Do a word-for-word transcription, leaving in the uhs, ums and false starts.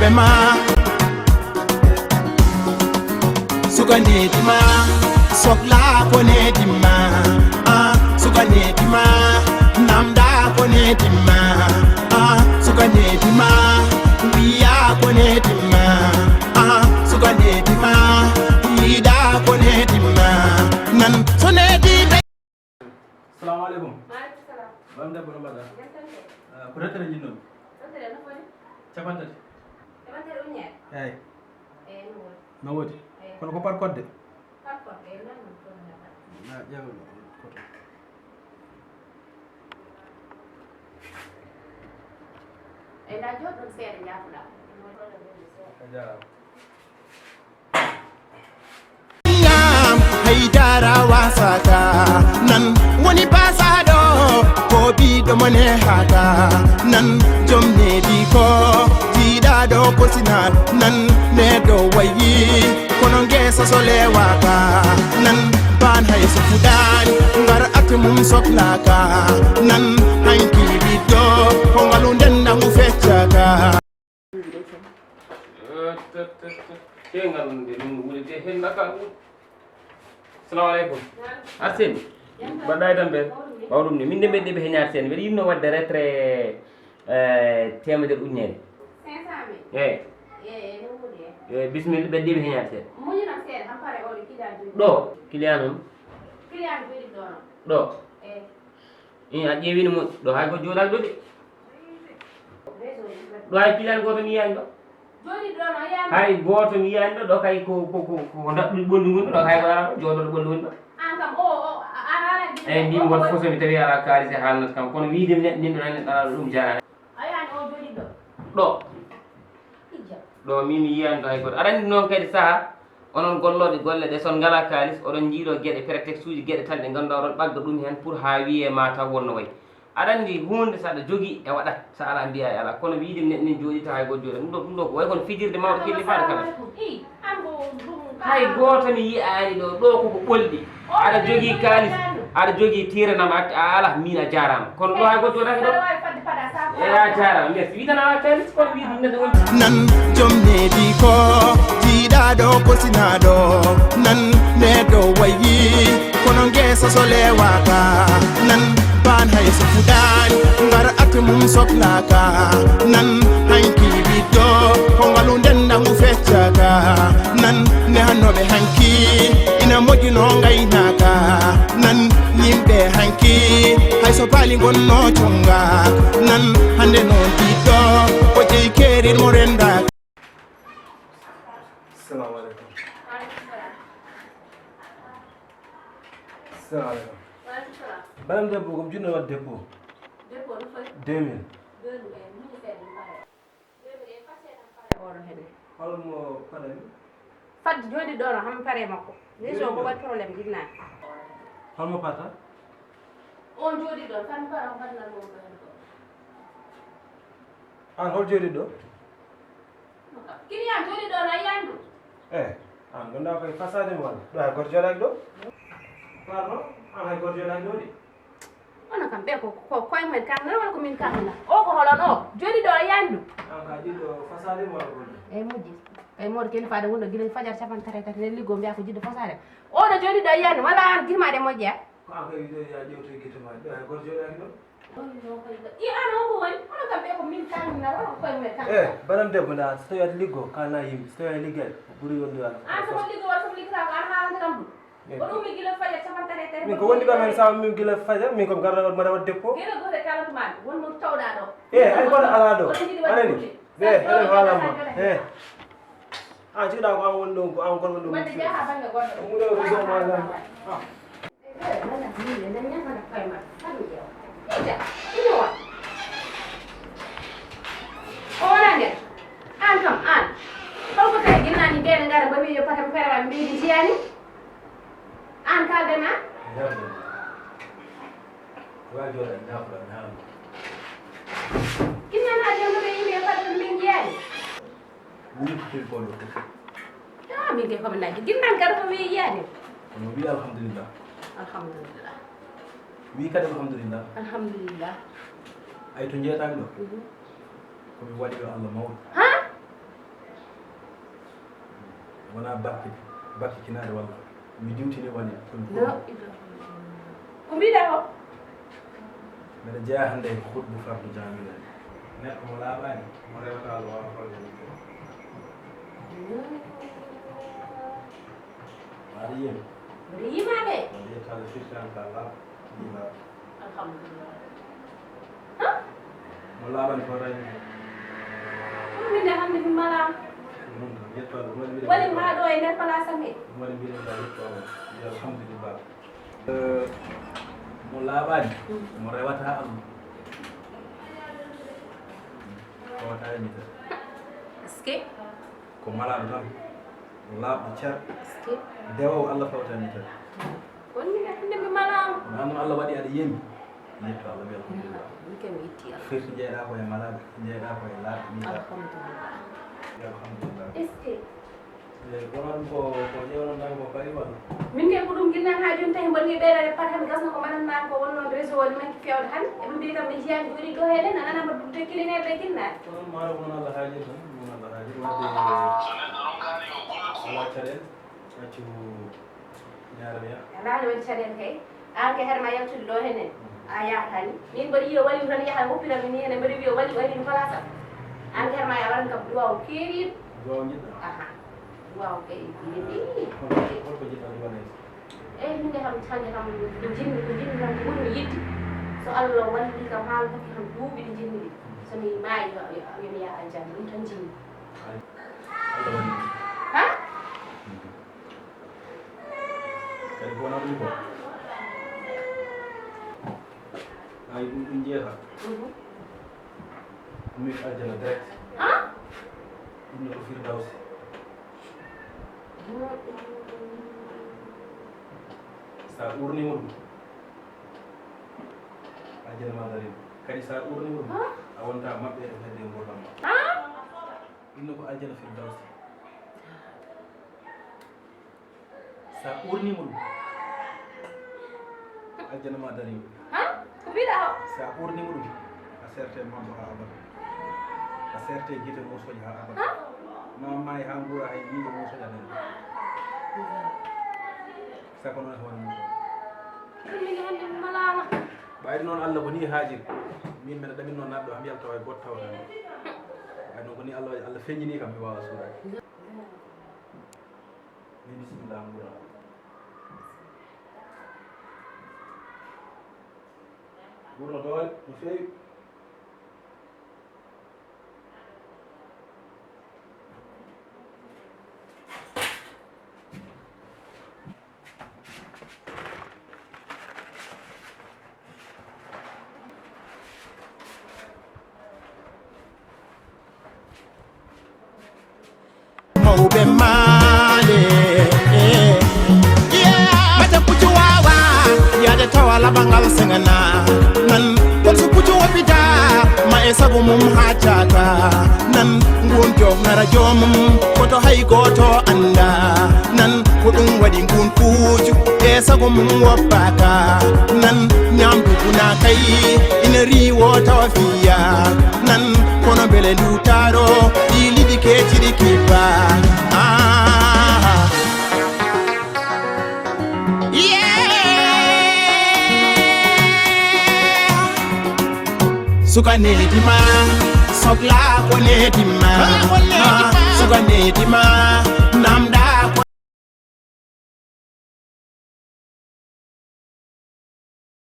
E ma suka needi ma, sokla ko needi ma. Ah, suka needi ma, namda ko needi ma. Ah, suka needi ma, wiya ko needi ma. Ah, suka needi ma, yiida ko needi ma. Nan so needi. Salamu aleykum. Maaleykum salaam. Bam debbo, no mbaɗa? Jam tan kay. Ah, ko rettere jinnomi. Rettere no foti? Capantati. Capantati ujunere? Eyi. Eyi, no woodi. No woodi? Eyi. Kono ko par code de? Par code, eyi, nan non ko na par. Na ƴeewa koto. Eyi, nda jooɗɗon seeɗa, jaafuɗa. A jaaraama. Ngam haydara wasata. Nan woni pasaɗo, ko biɗo mone hata. Nan jom needi ko jiɗaɗo ko sina. Nan neɗɗo wayi kono ngesa so lewaka. Nan ban hay so fuɗani ngar at mum soklaka. Nan hanki ɓiɗɗo ko ngalu nden nangu feccaka. Te ngal nde ɗum wulete hen naka ɗum. Salamu aleykum. Arseni. Mbaɗɗa e tambe? Mawɗum ni. Min de mbeɗa ɗeɓi heñaade seen. Mbeɗa yiɗno waɗde retrait, eh, teemedere ujunere. Cinq cent mille? Eyi. Eyi, no woodi e. Eyi, bisimilla, mbeɗa ɗeɓi heñaade seen. Muñu tan seeɗa, han pare o de kila jooni. Ɗo, client noon? Client jooni ɗo noon. Ɗo? Eyi. Ii, a ƴeewino moƴƴi. Ɗo hay ko jooɗaani ɗo de. Ɗo hay client gooto mi yiyaani ɗo. Jooɗi ɗo no yiyaani. Hay gooto mi yiyaani ɗo. Ɗo kay ko, ko, ko, ko ndaɗɗuɗi ɓolli ngoni ɗo. Hay ko alaa ɗo. Jooɗooɗo ɓolli woni ɗo. Aan kam o, o, a, a, a, a, eyi, mbimi won fof so mi tawi alaa kaalis e haalnata kam. Kono wiide mi neɗɗo nin ɗo, neɗɗo alaa ɗo, ɗum jaaraani. A yiyaani o jooɗi ɗo? Ɗo. Ijja. Ɗo min mi yiyaani ɗo hay gooto. Aɗa anndi noon kadi sahaa, onon gollooɓe golle ɗe, so on ngalaa kaalis, oɗon njiiroo geɗe, prétexte uji, geɗe tan ɗe ngannduɗaa oɗon ɓagga ɗum heen pour haa wiyee ma taw won no wayi. Aɗa anndi huunde so aɗa jogii e waɗat, so alaa mbiyaa e alaa. Kono wiide mi neɗɗo nin jooɗii taw hay gooto jooɗaani. Ɗum ɗo, ɗum ɗo ko wayi kono fijirde mawɗo kelli faaɗo kala. Ii, aan ko ɗum. Hay gooto mi yiyaani ɗo, ɗo ko ko ɓolɗi. Aɗa jogii kaalis, aɗa jogii tiiranam, a, a alaa, miin a jaaraama. Kono ɗo hay gooto jooɗaaki ɗo. Eyi, a jaaraama, merci. Wi tan a alaa kaalis, kono wi ɗum neɗɗo woni. Nan jom needi ko jiiɗaaɗo, kosinaaɗo. Nan neɗɗo wayi kono ngesa so lewaaka. Nan ban hay so fuɗaani, ngar at mum soklaaka. Nan hanki ɓiɗɗo, ko ngalu nden nangu feccaka. Nan nehannoɓe hanki ina moƴƴuno ngaynaaka. Nan yimɓe hanki hay so paali ngonno conga. Nan hande noon ɓiɗɗo ko jeyi keerir mo rendaaka. Salamu aleykum. Salamu aleykum. Banam debbo, ko mi jinno wadde dépôt. Dépôt no foti? Deux mille. Deux mille, eh, muñi seeɗa, mi pare. Deux mille, eh, fase tan pare oɗo hene. Holmo fadani? Fadde jooɗi ɗo no, hami pare makko. Réseau ko waɗi problème, jinnaani. Holmo fata? On jooɗi ɗo, tan mi pare, on fadnan mo ko hen ko. An hol jooɗi ɗo? Client jooɗi ɗo na yiyan ɗum. Eh, an ɗum ɗa koye façade mi walla? Ɗo hay goto jooɗaki ɗo? Pardon? An hay goto jooɗaki ɗo de? Onon kam ɓe ko, ko koye mumen kamna walla ko min kamna? O ko holo ɗo? Jooɗi ɗo yiyan ɗum. An ka jiɗɗo façade mi walla golle? Eyyi moƴƴi. Kay moɗo keni faade wonɗo gila fajar capanɗe tati e tati nden liggo mbiya ko jiɗɗo façade. Oɗo jooɗi ɗo yiyan ɗum walla an girmaɗe moƴƴa? Ko an kay wiɗo ya ƴewte guite ma, ɗo hay goto jooɗaki ɗo. I an o ko woni? Onon kam ɓe ko min kalmina, wala ko koye mumen kam. Eh, banam debbo na, so tawi aɗa liggo, kalna yimɓe, so tawi aɗa liggay, ko ɓuri wonde wala. An so ko liggo wala so liggata ko an haalanta kam ɗum. Eh. Ko ɗum mi gila fajar capanɗe tati e tati. Min ko woni kam hen sabu min gila fajar, min ko mi garɗo mbaɗa wadde dépôt. Gila goto e kala ko maɗa, won mo tawɗa ɗo. Eh, hay goto ala ɗo. Oɗon jiɗi waɗde anani? Kulle. Eh, eɗen haalan ma. Eh. An jiɗa ko an woni ɗon, ko an kon woni ɗon. Wadde jaha bannge goɗɗo. Ɗum ɗo ko ɗum ma lan. O wonaa nder. Aan kam, aan. Holko tawi ginnaaji ɓe ne ngara mbaɗi yo patam perawal mbiɗi njiyaani? Aan kaalden aan? Ñaamde. Ko waawi jooɗaade ñaamde, ñaamde. Ginnaaji jonno ɓe yimɓe yo patam mbiɗi njiyaani? Woni ko tel boɗo. Ah, min kay ko mi nangi. Ginnal kadi ko mi yiyaani. Kono wi alhamdulillah. Alhamdulillah. Wi kadi alhamdulillah. Alhamdulillah. Ay to jeetaami ɗo. Mhm. Ko mi waɗi yo Allah mawɗo. Ha? Wona bakke, bakke kinaade walla mi diwtini woni ko mi. La ilaha illallah. Ko mbiɗa o? Mbeɗa jeyaa hannde e ko huɗbu fardu jamilaani. Neɗɗo mo laaɓaani, mo rewata Allah wawa fawde e yimɓe. Aɗa yiya mi? Mbiɗa yiya ma kay. Waɗi yettaade firtani ka laaɓa, ɗi laaɓa. Alhamdulillah. Hah? Mo laaɓani ko dañi. Min de hannde mi malaama. Noon tan, yettoode, waɗi mbiɗen. Waɗi haa ɗo e nder place am he. Waɗi mbiɗen ka yettoode. Yo alhamdulillah. Eh, mo laaɓani, mo rewata Allah. Ko wata e mi tan. Est-ce que? Ko malaaɗo tan. Laaɓɗo cer. Est-ce que? Dewoowo Allah fawtani tan. Kono min hannde mi malaama. Kono an Allah waɗi aɗa yemi. Yetto Allah, wi alhamdulillah. Min kay mi itti Allah. Firti jeyɗa ko e malaaɓe, jeyɗa ko e laaɓe, ni laaɓe. Alhamdulillah. Wi alhamdulillah. Est-ce que? Eh, kono ɗum ko, ko ƴeewnon tan ko payi walla? Min kay ko ɗum ginnal haa jooni tawi mboɗo wiya ɓeyɗo e pat hannde gasno ko mbaɗatnaa ko wonno réseau o ɗumen ko fewde hannde. Eɓe mbiya kam ɓe njiyaani jooɗi ɗo he ɗen, a nanaama ɗum tekkilinee ɓe ginnaaji. Kono maaro ko noon Allah haajiri tan, noon Allah haajiri. Wadde alaa caɗeele, accu ñaara mi yaha. Alaa woni caɗeele kay. Aan ke hade ma yaltude ɗo henen. A yahatani. Min mboɗo yiya wali tan yaha hoppira mi ni hene mboɗo wiya wali wari no place am. Aan ke hade ma ya waran kam duwaw keeriiɗo. Duwaw njiɗɗa? Aha. Duwaw kay. Holko, holko njiɗɗa mi waɗa? Eyi, min de kam hannde kam ko jinmi, ko jinmi kam ko ɓurmi yiɗde. So Allah walli kam haa mi hokki kam duuɓi ɗi jinmi ɗi. So mi maayi yo, yo, yo mi yaha aljanna. Ɗum tan jinmi. Allah walli. Ha? Kadi ko wona ɗum ko. Ay, ɗum, ɗum jeeta. Mhm. Ɗum ko aljana direct. Ha? Ɗum ne ko Firdawsi. Sa urnima ɗum, aljana ma darima. Kadi sa urnima ɗum, ha? A wonta maɓɓe e hedde ngurdam ma. Ha? Ɗum ne ko aljana Firdawsi. Sa urnima ɗum, aljana ma darima. Ha? Ko mbiɗa o? Sa urnima ɗum, a serte mambo ha abada. A serte gite musoje ha abada. Ha? Ma maayi ha nguura hay yiide musoje a nani. Sa ko noon e hoore musoje. Min hannde mi malaama. Ɓayde noon Allah ko ni haajiri. Min mbeɗa ɗamin noon naɗɗo am yalta o e goɗɗo tawata. Ɓayde noon ko ni Allah waɗi, Allah feññini kam mi waawa suuɗaade. Min bisimilla nguura. Nguurno doole no feewi. Mawɓe maale, eh. Mata puccu wawa yaade tawa laɓangal sengana. Nan, kon so puccu woppita, ma e sago mum haa caaka. Nan, ngun jofnara joomum, koto hay gooto annda. Nan, ko ɗum waɗi ngun puccu, e sago mum woppaaka. Nan, ñaamdu kuna kay, ina riiwo tawa fiya. Nan, kono mbele ndu taaro, ɗi liɗi keeciɗi kippa. Ah. Yeah. Suka needi ma, sokla ko needi ma. Suka needi ma,